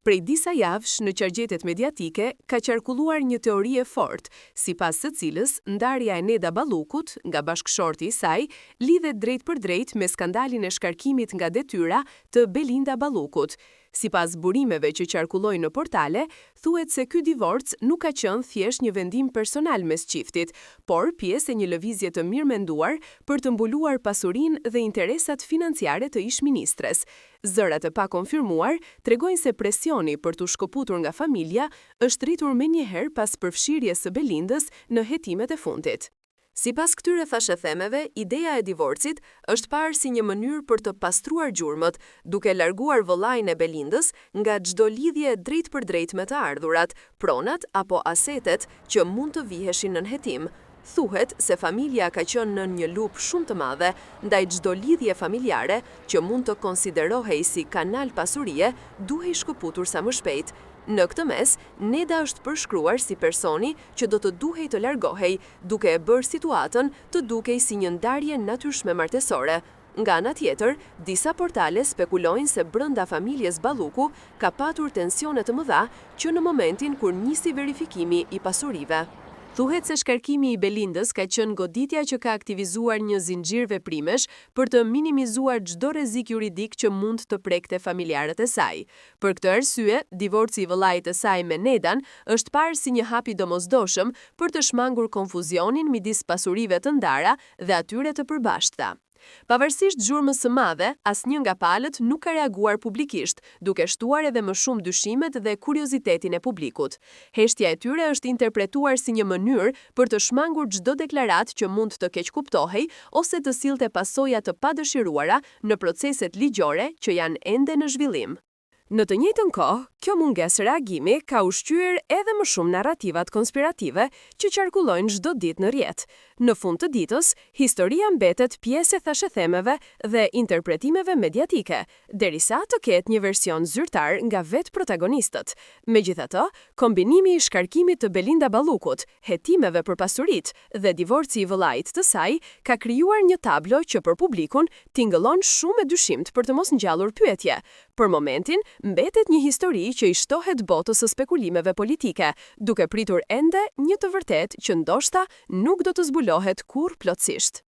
Prej disa javësh në qarqet mediatike ka qarkulluar një teori e fortë, sipas së cilës ndarja e Neda Ballukut nga bashkëshorti i saj lidhet drejtpërdrejt me skandalin e shkarkimit nga detyra të Belinda Ballukut. Sipas burimeve që qarkullojnë në portale, thuhet se ky divorc nuk ka qenë thjesht një vendim personal mes çiftit, por pjesë e një lëvizje të mirëmenduar për të mbuluar pasurinë dhe interesat financiare të ish-ministres. Zërat e pakonfirmuar tregojnë se presioni për t'u shkëputur nga familja është rritur menjëherë pas përfshirjes së Belindës në hetimet e fundit. Sipas këtyre thashethemeve, ideja e divorcit është parë si një mënyrë për të pastruar gjurmët, duke larguar vëllain e Belindës nga çdo lidhje e drejtpërdrejtë me të ardhurat, pronat apo asetet që mund të viheshin nën hetim. Thuhet se familja ka qenë nën një lupë shumë të madhe, ndaj çdo lidhje familjare që mund të konsiderohej si kanal pasurie duhej shkëputur sa më shpejt. Në këtë mes, Neda është përshkruar si personi që do të duhej të largohej, duke e bërë situatën të dukej si një ndarje natyrshme martesore. Nga ana tjetër, disa portale spekulojnë se brenda familjes Balluku ka patur tensione të mëdha që në momentin kur nisi verifikimi i pasurive. Thuhet se shkarkimi i Belindës ka qenë goditja që ka aktivizuar një zinxhir veprimesh për të minimizuar çdo rrezik juridik që mund të prekte familjarët e saj. Për këtë arsye, divorci i vëllait të saj me Nedan është parë si një hap i domosdoshëm për të shmangur konfuzionin midis pasurive të ndara dhe atyre të përbashkëta. Pavarësisht zhurmës së madhe, asnjë nga palët nuk ka reaguar publikisht, duke shtuar edhe më shumë dyshimet dhe kuriozitetin e publikut. Heshtja e tyre është interpretuar si një mënyrë për të shmangur çdo deklaratë që mund të keqkuptohej ose të sillte pasoja të padëshiruara në proceset ligjore që janë ende në zhvillim. Në të njëjtën kohë, kjo mungesë reagimi ka ushqyer edhe më shumë narrativat konspirative që qarkullojnë çdo ditë në rrjet. Në fund të ditës, historia mbetet pjesë e thashethemeve dhe interpretimeve mediatike, derisa të ketë një version zyrtar nga vetë protagonistët. Megjithatë, kombinimi i shkarkimit të Belinda Ballukut, hetimeve për pasuritë dhe divorci i vëllait të saj ka krijuar një tablo që për publikun tingëllon shumë e dyshimtë për të mos ngjallur pyetje. Për momentin, mbetet një histori që i shtohet botës së spekulimeve politike, duke pritur ende një të vërtetë që ndoshta nuk do të zbulohet kurrë plotësisht.